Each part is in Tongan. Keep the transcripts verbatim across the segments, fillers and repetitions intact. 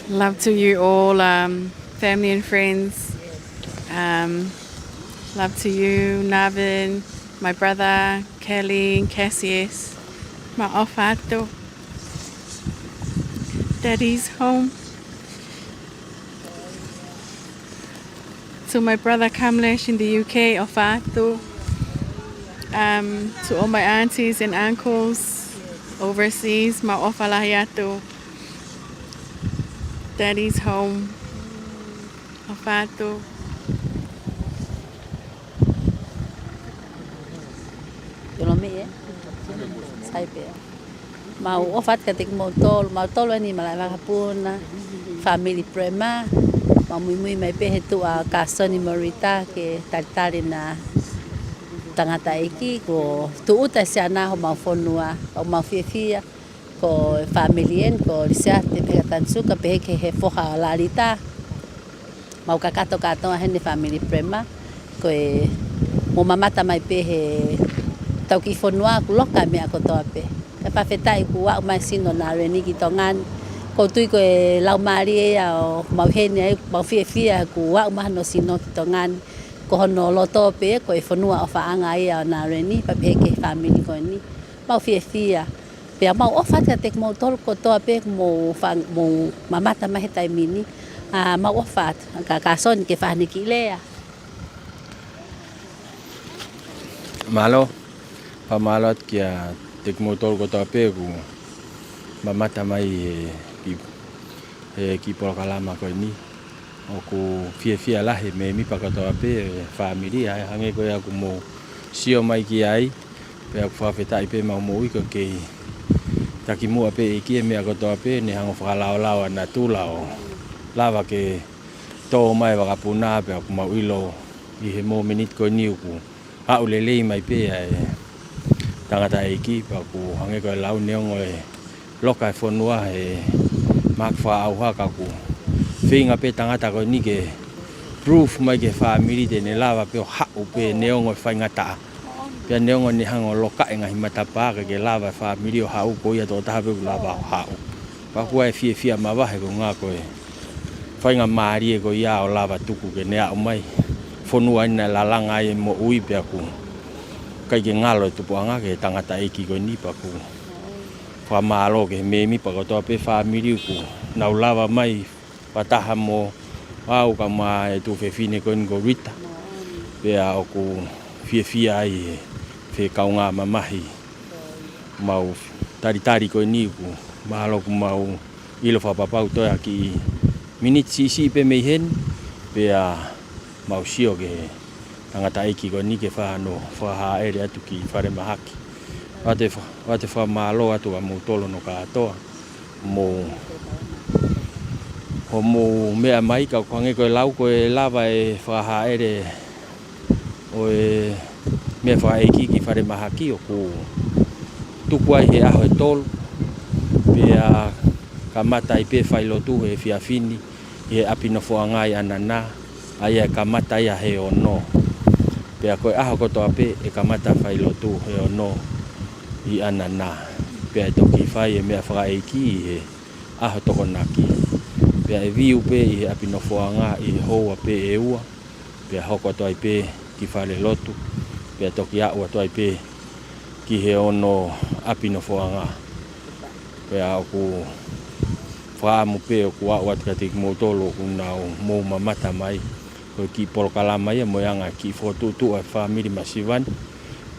Love to you all, um, family and friends. Um, love to you, Navin, my brother, Kelly, Cassius. Mālō ʻaupito. Daddy's home. To my brother Kamlesh in the U K, ʻaupito. Um, to all my aunties and uncles overseas, mālō ʻaupito. Daddy's home. ʻAupito. Tolomie, eh? Sai pē. Mau ʻofa atu kiate kimoutolu, mautolu eni malaʻe vakapuna, family Prema, mau muimui mai pē he tuʻa Kasoni Morita ke talitali ʻena tangataʻeiki, ko tūʻuta siana homau fonua, ʻoku mau fiefia, ko e family eni, ko Lisiate pea Tanisuka, pehē ki he foha ʻo Lalita. Mau kakato kātoa heni family Prema, ko e mou mamata mai pē he tau kiʻi fonua ʻoku loka e meʻa kotoa pē. Kae fakafetaʻi kuo aʻu mai e sino ʻo Naleni ki Tonga ni. ʻOku ou tui ko e laumālie ia ʻoku mau ʻi heni ai, mau fiefia kuo aʻu mai hono sino ki Tonga ni. Ko hono loto pē ko e fonua ʻofaʻanga ia ʻo Naleni, pea pehē ki he family ko eni. Mau fiefia. Pea mau ʻofa atu kiate kimoutolu kotoa pē ʻoku mou fa-, mou mamata mai he taimi ni. ʻA, mau ʻofa atu, ka Kasoni ke fai haʻane kiʻi lea. Mālō, fakamālō atu kiate kimoutolu kotoa pē ʻoku mamata mai he kiʻi, he kiʻi polokalama ko eni. ʻOku fiefia lahi e mēmipa kotoa pē e family, ʻa e hangē ko ia ʻoku mou sio mai ki ai, pea ʻoku fakafetaʻi pē ʻemau moʻui ko e kei takimuʻa pē ʻEiki he meʻa kotoa pē, ne hanga ʻo fakalaolao ʻa natula ʻo lava ke tō mai e vakapuna, pea ʻoku mau ʻilo ʻi he mōmeniti ko eni ʻoku aʻu lelei mai pē ʻa e tangataʻeiki, pea ʻoku hangē ko e lau, neongo e loka e fonua he mahaki fakaʻauha, ka ʻoku feinga pē tangata ko eni ke proof mai ki he family te ne lava pē ʻo haʻu pē neongo e faingataʻa. Pea neongo ne hanga ʻo lokaʻi e ngaahi matapā kae ke lava e family ʻo haʻu, ko ia tokotaha pē ʻoku lava ʻo haʻu. Pea ʻoku ʻi ai e fiefia mavahe ko e ngaahi ko e faingamālie ko ia ʻo lava tuku ke ne aʻu mai fonua eni naʻe lalanga ai e moʻui, pea ʻoku ʻikai ke ngalo e tupuʻanga ki he tangataʻeiki ko eni, pea ʻoku fakamālō ki he mēmipa kotoa pē family ʻoku nau lava mai fakataha mo au kae ʻumaʻā e tuofefine ko eni ko Rita. Pea ʻoku fiefia ai he fekaungāmamahi mau talitali ko eni, ʻoku mahalo ʻoku mau ʻilo fakapapau toe ʻa e kiʻi miniti siʻisiʻi pē mei heni, pea mau sio ki he tangataʻeiki ko eni ke fai hano fakahāʻele atu ki falemahaki. ʻOatu e fa-, ʻoatu e fakamālō atu kiate kimoutolu hono kātoa. Mou, hoʻomou meʻa mai, ka ʻoku hangē ko e lau, ko e lava e fakahāʻele ʻo e meʻa fakaʻeiki ki falemahaki ʻoku tuku ai he ʻaho ʻe tolu, pea kamata ai pē e failotu he efiafi ni ʻi he ʻapi nofoʻanga ʻi ʻAnana, ʻa ia ʻe kamata ia he ono. Pea ko e ʻaho kotoa pē ʻe kamata e failotu he ono ʻi ʻAnana. Pea ʻe toki fai e meʻa fakaʻeiki ʻi he ʻaho Tokonaki. Pea ʻe viu pē ʻi he ʻapi nofoʻanga ʻi he houa pē ʻe ua, pea hoko atu ai pē ki falelotu, pea toki aʻu atu ai pē ki he ono ʻapi nofoʻanga. Pea ʻoku fakaʻamu pē ʻoku aʻu atu kiate kimoutolu ʻoku nau mou mamata mai, ko e kiʻi polokalama ia mo e anga e kiʻi fokotuʻutuʻu ʻa e fāmili masiva ni.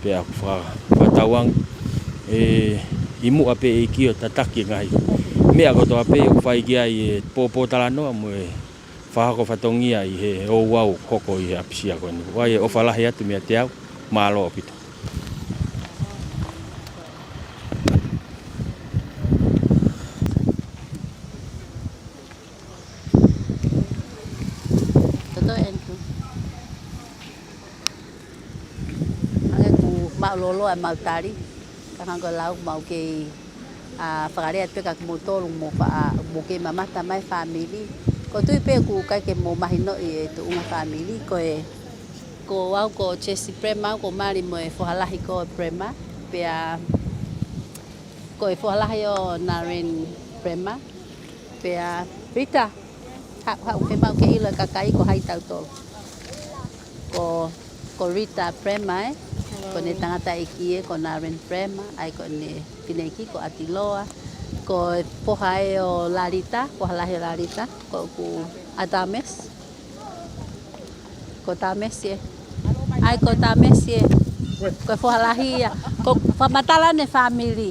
Pea ʻoku fa-, fakatauange ʻe ʻi muʻa pē ʻEiki ʻo tataki e ngaahi meʻa kotoa pē ʻoku fai ki ai e pōpōtalanoa mo e fakahoko fatongia ʻi he ouau hoko ʻi he ʻapisia ko eni. ʻOku ʻi ai e ʻofa lahi atu meiate au, mālō ʻaupito. Toto Andrew. Hangē ʻoku māʻulōloa ʻemau tali, ka hangē ko e lau mau kei, ʻa, fakalea atu pē kia kimoutolu mou fa-, ʻa, mou kei mamata mai e fāmili. ʻOku ou tui pē ʻoku ʻikai ke mou mahinoʻi e tuʻunga fāmili, ko e, ko au ko Jesse Prema, ʻoku ou mali mo e foha lahi ko Prema, pea ko e foha lahi ʻo Naren Prema, pea Rita, ha, ha, ke mau ke ʻilo e kakai ko hai tautolu. Ko, ko Rita Prema, ē? Ko ʻene tangataʻeiki ē, ko Naren Prema, ʻa ia ko ʻene fineʻeiki ko ʻAtiloa. Ko e foha ē ʻo Lalita, foha lahi ʻo Lalita, ko ʻeku ʻa Tames. Ko Tames ē. ʻA ia ko Tames ē. Ko e foha lahi ia. Ko e fakamatala ʻene fāmili.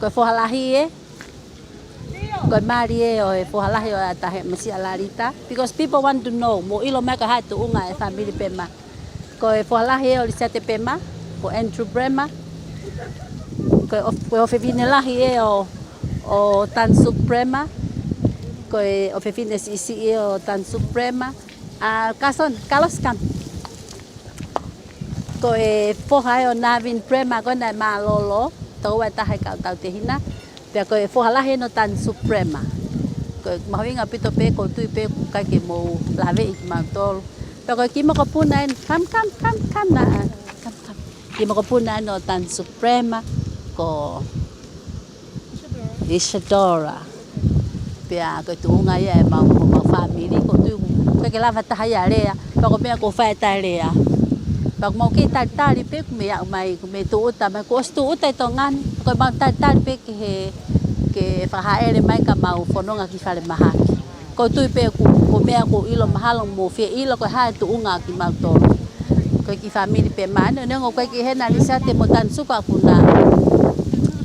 Ko e foha lahi ē. Ko e mali ē ʻo e foha lahi ʻo e ʻatamai ʻa Lalita. Because people want to know. Mou ʻilo mai ko hai tuʻunga e fāmili Prema. Ko e foha lahi ē ʻo Lisiate Prema. Ko Andrew Prema. Ko e ʻo, ko e ʻofefine lahi ē ʻo, ʻo Tansuk Prema. Ko e ʻofefine siʻisiʻi ē ʻo Tansuk Prema. ʻA Carson, Carlos, come. Ko e foha ē ʻo Navin Prema, ko ena ʻe mālōlō, tokoua ʻe taha ʻi he kau tautehina. Pea ko e foha lahi ʻo Tansuk Prema. Ko e mahuʻinga ʻaupito pē, ʻoku ou tui pē ʻoku ʻikai ke mou laveʻi kimautolu. Pea ko e kiʻi mokopuna ē, come, come, come, come, na, come, come. Kiʻi mokopuna ē ʻo Tansuk Prema, ko Isadora. Pea ko e tuʻunga ia ʻemau, homau fāmili, ʻoku ou tui ʻoku ʻikai ke lava taha ia ʻo lea, pea ko e meʻa ʻoku ou fai ʻe taha e lea. Pea ʻoku mau kei talitali pē, ʻoku mou aʻu mai, ʻoku mou tūʻuta mai, kuo ʻosi tūʻuta ʻi Tonga ni, ko ʻemau talitali pē ki he, ke fakahaʻele mai ka mau fononga ki falemahaki. ʻOku ou tui pē ʻoku, ko e meʻa ʻoku ou ʻilo mahalo mou fie ʻilo ko e hā e tuʻunga kimautolu. Ko e kiʻi fāmili Prema eni, neongo ʻoku ʻikai ke ʻi heni ʻa Lisiate mo Tansuk, ʻoku na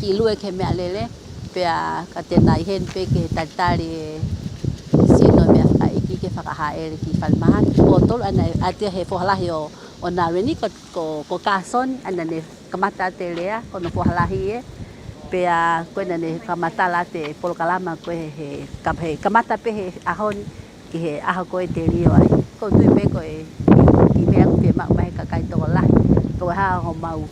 kiʻi lue ki he meʻalele, pea ka te na ʻi heni pē ke talitali e sino meʻa fakaʻeiki ke fakahaʻele ki falemahaki. Ko e tolu ʻa ena ʻe ʻaʻahi he foha lahi ʻo, ʻo Naren ko, ko, ko Carson, ʻa ena ne kamata atu e lea, ko hono foha lahi ē. Pea ko ena ne kamata atu e polokalama ko ē he, he, ka-, he kamata pē he ʻaho ni ki he ʻaho ko ē te lio ai. ʻOku ou tui pē ko e kiʻi meʻa ʻoku fiemaʻu mai he kakai tokolahi. Ko e hā homau,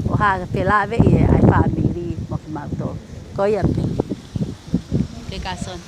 ʻo hā ke lave ʻi ai e fāmili mo kimautolu. Ko ia pē. Ke Carson.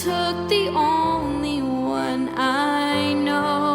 took the only one I know.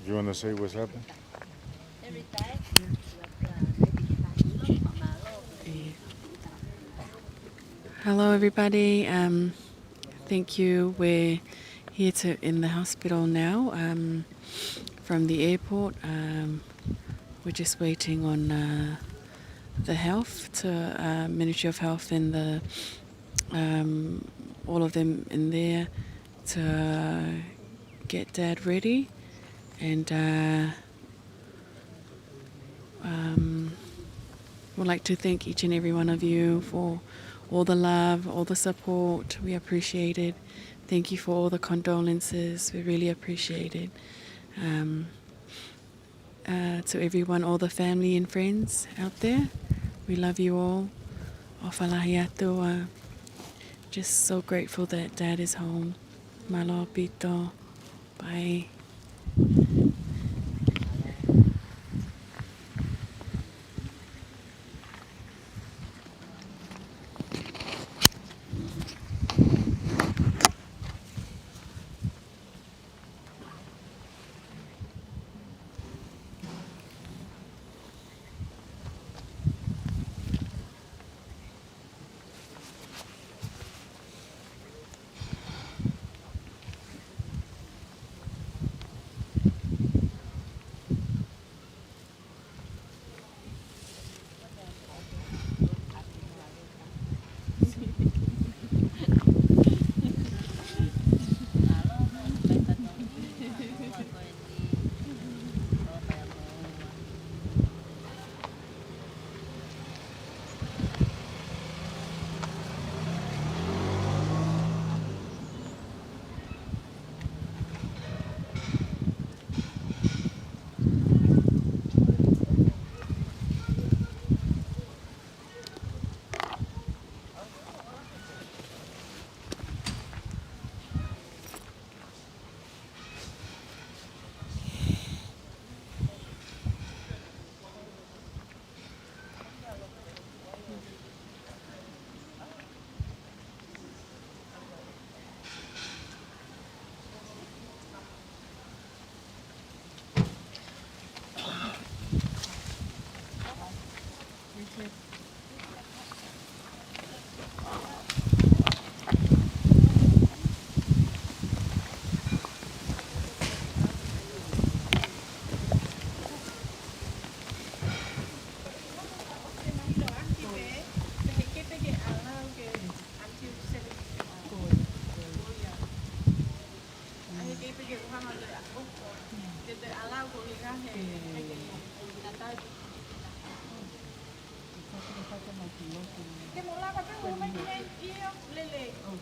You wanna say what's happened? Hello, everybody. Um, thank you. We're here to, in the hospital now, um, from the airport. Um, we're just waiting on, uh, the health to, uh, Ministry of Health and the, um, all of them in there to get Dad ready. And, uh, um, would like to thank each and every one of you for all the love, all the support. We appreciate it. Thank you for all the condolences. We really appreciate it. Um, uh, to everyone, all the family and friends out there, we love you all. ʻOfa lahi atu, uh, just so grateful that Dad is home. Mālō ʻaupito. Bye.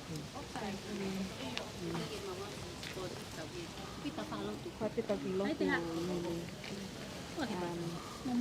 Ko e pita ki lotu, Lili. Um,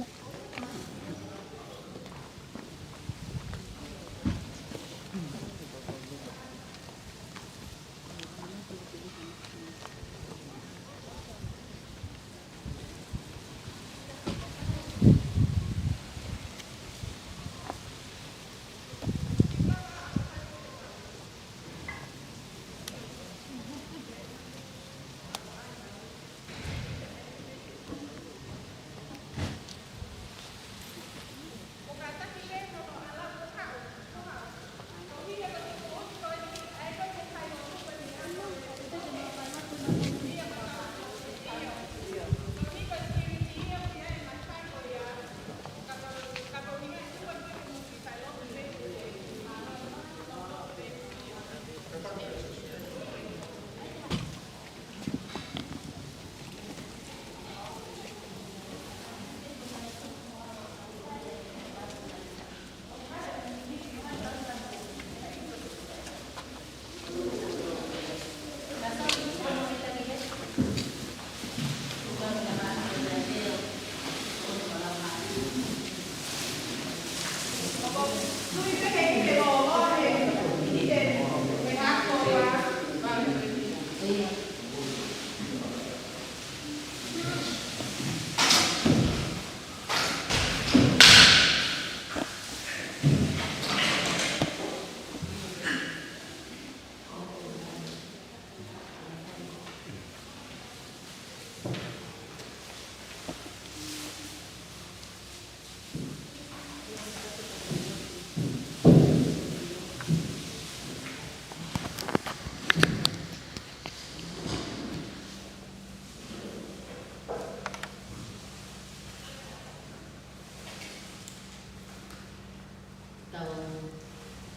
Tau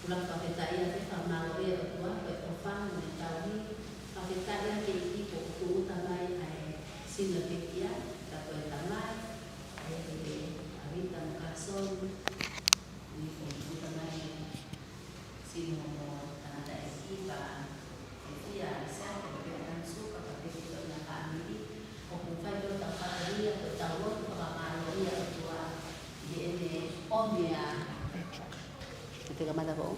ʻuluaki fakafetaʻi atu, fakamālō ʻe ʻOtua, ko e ʻofa mo e tauhi. Fakafetaʻi ki he ʻEiki kuo tūʻuta mai ʻa e sino pekia, ka ko e tamai, ʻa e ʻAvita mo Kasoni, ni kuo tūʻuta mai sino mo tangataʻeiki pea ʻe fia ʻa Lisiate pea mo Tanisuka pea pehē ki hona fāmili. ʻOku fai pē hotau fatongia, ko ʻetau lotu fakamālō ʻia ʻOtua ʻi heʻene ʻomi ʻa e te kamata ko.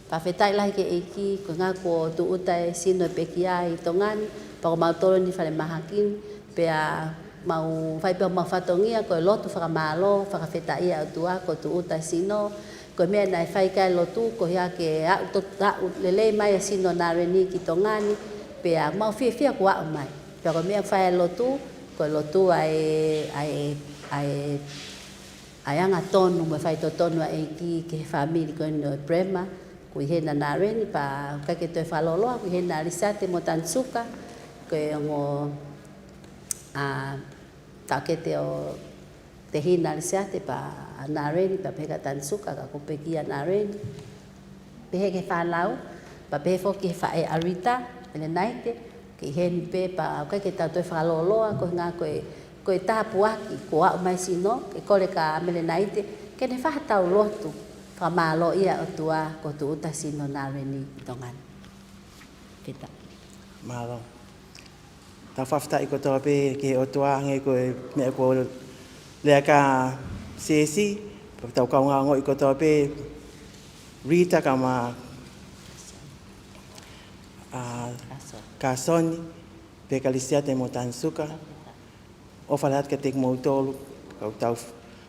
Fakafetaʻi lahi ki he ʻEiki, ko e ʻuhinga kuo tūʻuta e sino pekia ʻi Tonga ni, pea ko mautolu ni falemahaki ni, pea mau fai pē homau fatongia, ko e lotu fakamālō, fakafetaʻi ʻa e ʻOtua, kuo tūʻuta e sino, ko e meʻa naʻe fai ki ai e lotu, ko ia ke aʻu to-, aʻu lelei mai e sino Naleni ki Tonga ni, pea mau fiefia kuo aʻu mai. Pea ko e meʻa fai e lotu, ko e lotu ʻa e, ʻa e, ʻa e, ʻa e angatonu mo e faitotonu ʻa e ʻEiki ki he fāmili ko eni ʻo e Prema, ʻoku ʻi hena Naleni, pea ʻikai ke toe fakalōloa, ʻoku ʻi hena Lisiate mo Tanisuka, ko e ongo, ʻa, taʻokete ʻo e tehina ʻa Lisiate pea Naleni, pea pehē kia Tanisuka, ka ko e pekia ʻa Naleni. Pehē ki he fānau, pea pehē foki ki he faʻē ʻa Rita, Melenaite, ke ʻi heni pē pea ʻoku ʻikai ke tau toe fakalōloa, ko e ʻuhinga ko e, ko e tāpuaki, kuo aʻu mai e sino, ke kole kia Melenaite, ke ne fai haʻatau lotu, fakamālō ʻia ʻOtua, kuo tūʻuta e sino Naleni ʻi Tonga ni. Fakafetaʻi. Mālō. Tau fakafetaʻi kotoa pē ki he ʻOtua hangē ko e meʻa kuo lea kia Sesi, pea tau kaungā ongoʻi kotoa pē Rita kae ʻumaʻā, ʻa, Kasoni, pea kia Lisiate mo Tanisuka. ʻOfa lahi atu kiate kimoutolu, ka tau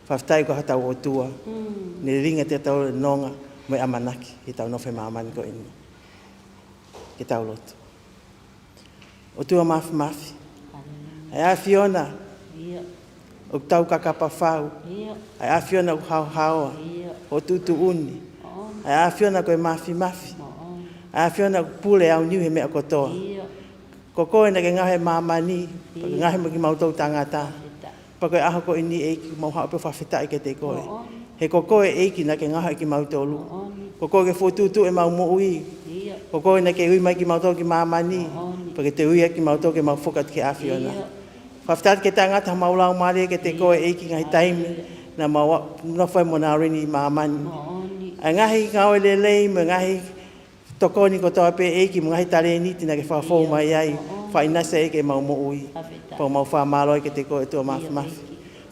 fakafetaʻi ko hotau ʻOtua. Mm. Ne lilingi ʻetau nonga mo e ʻamanaki, heʻetau nofo he māmani ko eni. Ke tau lotu. ʻOtua Māfimafi. Haleluia. ʻA e ʻAfiona. ʻIo. ʻOku tau kakapa fau. ʻIo. ʻA e ʻAfiona ʻoku haohaoa. ʻIo. ʻOku tuʻutuʻuni. Moʻoni. ʻA e ʻAfiona ko e Māfimafi. Moʻoni. ʻA e ʻAfiona ʻoku pule aoniu he meʻa kotoa. ʻIo. Ko koe naʻa ke ngaohi e māmani, pea ke ngaohi mo kimautolu tangata. Pea ko e ʻaho ko eni ʻEiki mau haʻu pē ʻo fakafetaʻi kiate koe. He ko koe ʻEiki naʻa ke ngaohi kimautolu. Ko koe ke fokotuʻutuʻu ʻemau moʻui. Ko koe naʻa ke ui mai kimautolu ki māmani. Pea ke toe ui kimautolu ke mau foki atu ki he ʻAfiona. Fakafetaʻi ki he taʻengata homau laumālie kiate koe ʻEiki ngaahi taimi naʻa mau nofo ai mo Naleni ʻi māmani. ʻA e ngaahi ngāue lelei mo e ngaahi tokoni kotoa pē ʻEiki mo e ngaahi talēniti naʻa ke fakafou mai ai, faʻa ʻinasi ai ʻEiki ʻemau moʻui. Pea ʻoku mau fakamālō ai kiate koe ʻOtua Māfimafi.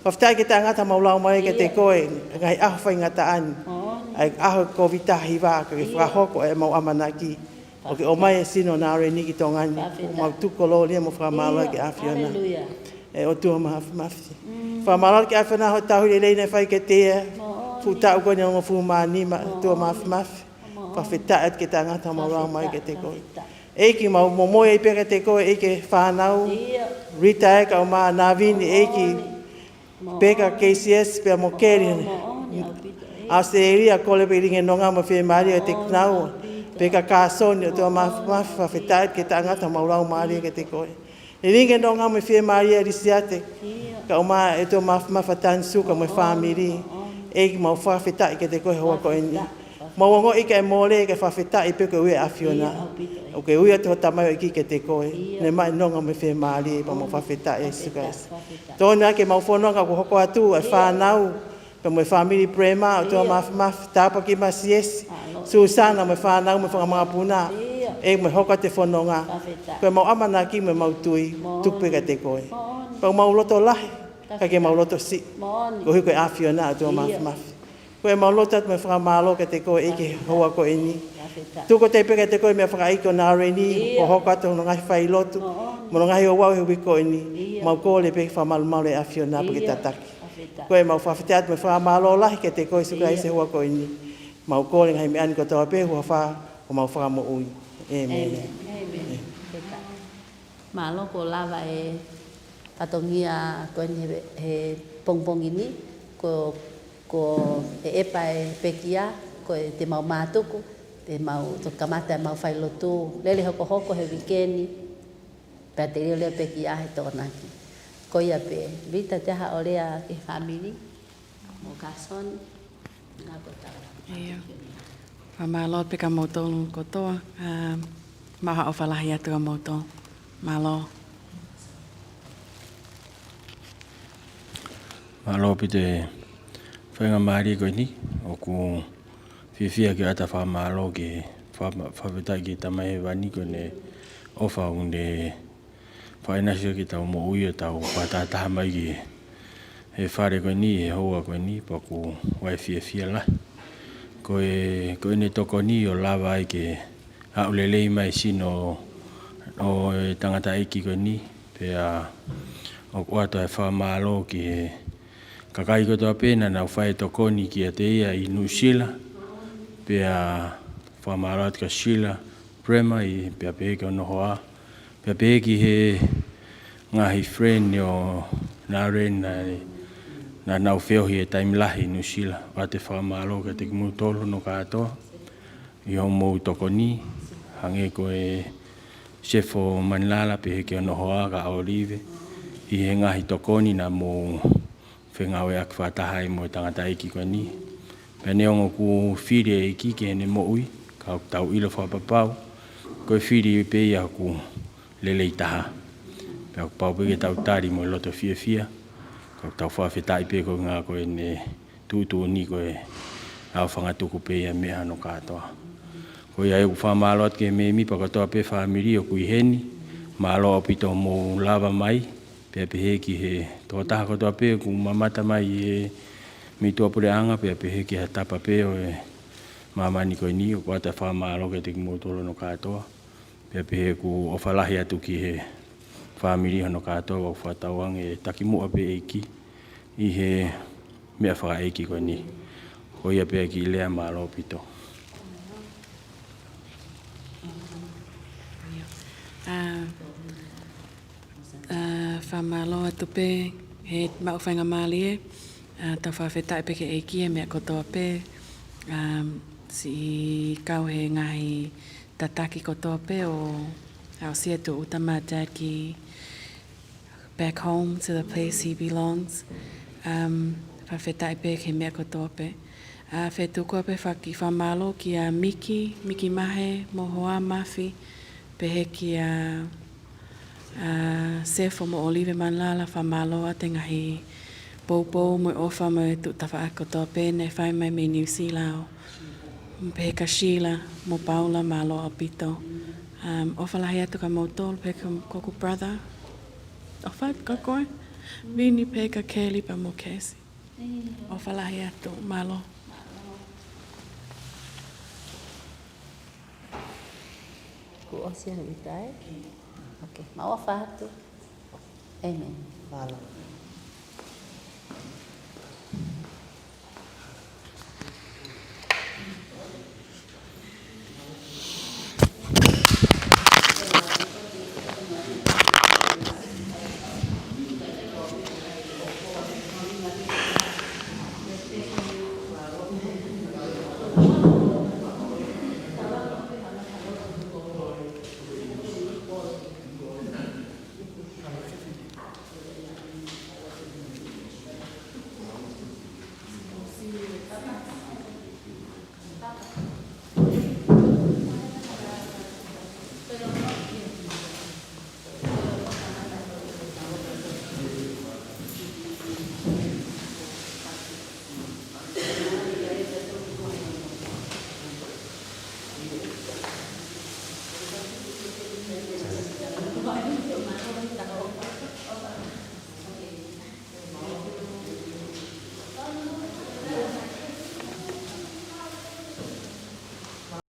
Fakafetaʻi ke taʻengata homau laumālie kiate koe, ngaahi ʻaho faingataʻa ni. ʻA e ʻaho Kōviti taha hiva ka ke fakahoko ʻemau ʻamanaki ʻo ke ʻomai e sino ʻo Nāleni ki Tonga ni. ʻOku mau tuku kolōlia mo fakamālō ai ki he ʻAfiona. ʻE ʻOtua Māfimafi. Fakamālō ki he ʻAfiona hoʻo tauhi lelei naʻe fai kiate ia. Fuʻu taʻu ko eni ʻe hongofulu mā nima ʻOtua Māfimafi. Fakafetaʻi atu ke taʻengata homau laumālie kiate koe. ʻEiki mau momoi ai pē kiate koe ʻEiki e fānau. Rita ē kae ʻumaʻā Navini ʻEiki. Peka K C S pea mo Keli. ʻAositelēlia kole pē ʻi he lilingi nonga mo e fiemālie ʻiate kinaua. Peka Kāsoni ʻOtua Māfimafi fakafetaʻi ke taʻengata homau laumālie kiate koe. Lilingi nonga mo e fiemālie ʻa Lisiate. Kae ʻumaʻā ʻOtua Māfimafi ʻa Tanisuka mo e fāmili. ʻEiki mau fakafetaʻi kiate koe he houa ko eni. Mau ongoʻi kae mole kae fakafetaʻi pē ko e ui ʻa e ʻAfiona. ʻOku ke ui atu ho tamaioʻeiki kiate koe. Ne maʻu e nonga mo e fiemālie pea mau fakafetaʻi ʻEiki Sīsū Kalaisi. Tonu ake mau fononga kuo hoko atu e fānau. Pea mo e fāmili Prema ʻOtua Māfimafi, tāpuaki mai Siesi. Susana mo e fānau mo e fanga makapuna. ʻEiki mo e hoko atu e fononga. Ko ʻemau ʻamanaki mo ʻemau tui, tuku pē kiate koe. Pea mau loto lahi, kae ʻikai ke mau loto siʻi. Koeʻuhi ko e ʻAfiona ʻOtua Māfimafi. Ko ʻemau loto atu mo e fakamālō kiate koe ʻEiki he houa ko eni. Tuku atu pē kiate koe e meʻa fakaʻeiki ʻo Nāleni, kuo hoko atu hono ngaahi failotu, mo hono ngaahi ouau he uike ko eni. Mau kole pē ke fakamalumalu e ʻAfiona pea ke tataki. Ko ʻemau fakafetaʻi atu mo e fakamālō lahi kiate koe Sīsū Kalaisi he houa ko eni. Mau kole e ngaahi meʻa ni kotoa pē he huafa ʻo homau Fakamoʻui. ʻĒmeni. Mālō kuo lava e fatongia ko eni he, he pongipongi ni, ko, ko e ʻepa e pekia, ko e te mau mātuku, te mau toki kamata ʻemau failotu, lele hokohoko he uike ni, pea te lele pekia he Tokonaki. Ko ia pē, Vita te aha ʻo lea ki he fāmili, mo Kāsoni, na ko tau. Fakamālō pē kia moutolu kotoa, ʻa, mau ʻofa lahi atu kia moutolu. Mālō. Mālō ʻaupito e faingamālie ko eni, ʻoku fiefia ke ʻoatu e fakamālō ke fa-, fakafetaʻi ki he Tamai Hēvani ko ʻene ʻofa ʻoku ne faʻa ʻinasi ʻaki ʻetau moʻui ʻo tau fakatahataha mai ki he fale ko eni, he houa ko eni, pea ʻoku ou fiefia lahi. Ko e, ko ʻene tokoni ʻo lava ai ke aʻu lelei mai e sino ʻo e tangataʻeiki ko eni, pea ʻoku ʻoatu e fakamālō ki he kakai kotoa pē naʻa nau fai e tokoni kiate ia ʻi Nuʻusila, pea fakamālō atu kia Sila Prema ʻi, pea pehē ki hono hoa, pea pehē ki he ngaahi friend ʻo Nāleni naʻa, naʻa nau feohi he taimi lahi ʻi Nuʻusila. ʻOatu e fakamālō kiate kimoutolu hono kātoa ʻi hoʻomou tokoni, hangē ko e Sefo Manilala pehē ki hono hoa kia ʻOlive, ʻi he ngaahi tokoni naʻa mou fengāueʻaki fakataha ai mo e tangataʻeiki ko eni. Pea neongo kuo fili e ʻEiki ki heʻene moʻui, ka ʻoku tau ʻilo fakapapau ko e fili pē ia ʻoku lelei taha. Pea ʻoku pau pē ke tau tali mo e loto fiefia, ka ʻoku tau fakafetaʻi pē koeʻuhi ko ʻene tuʻutuʻuni ko e ʻaofangatuku pē ia mei hono kātoa. Ko ia ʻoku ou fakamālō atu ki he mēmipa kotoa pē fāmili ʻoku ʻi heni, mālō ʻaupito hoʻomou lava mai, pea pehē ki he tokotaha kotoa pē ʻoku mamata mai ʻi he mei tuʻapuleʻanga, pea pehē ki ha tapa pē ʻo e māmani ko eni, ʻoku ʻoatu e fakamālō kiate kimoutolu hono kātoa. Pea pehē ʻoku ou ʻofa lahi atu ki he fāmili hono kātoa, ʻoku fakatauange ʻe takimuʻa pē e ʻEiki ʻi he meʻa fakaʻeiki ko eni. Ko ia pē e kiʻi lea, mālō ʻaupito. ʻA, ʻa, fakamālō atu pē he maʻu faingamālie, ʻa, tau fakafetaʻi pē ki he ʻEiki he meʻa kotoa pē, ʻa, siʻi kau he ngaahi tataki kotoa pē ʻo aʻusia e tūʻuta mā Jackie back home to the place he belongs. Um, fakafetaʻi pē ki he meʻa kotoa pē. ʻA, fetuku pē foki e fakamālō kia Miki, Miki Mahe, mo e hoa Mafi, pehē kia, ʻa, Sefo mo ʻOlive Manilala, fakamālō atu e ngaahi poupou mo e ʻofa mo e tuʻu tafaʻaki kotoa pē naʻe fai mai mei Nuʻusila ʻo Pehē kia Sheila mo Paula, mālō ʻaupito. Um, ʻofa lahi atu kia moutolu, pehē kia ʻoku brother. ʻOfa atu kia koe. Vini, pehē kia Kelly pea mo Cassie. ʻOfa lahi atu, mālō. Kuo ʻosi ʻa e ʻita, ē? Ok, mau ʻofa atu. ʻĒmeni. Mālō.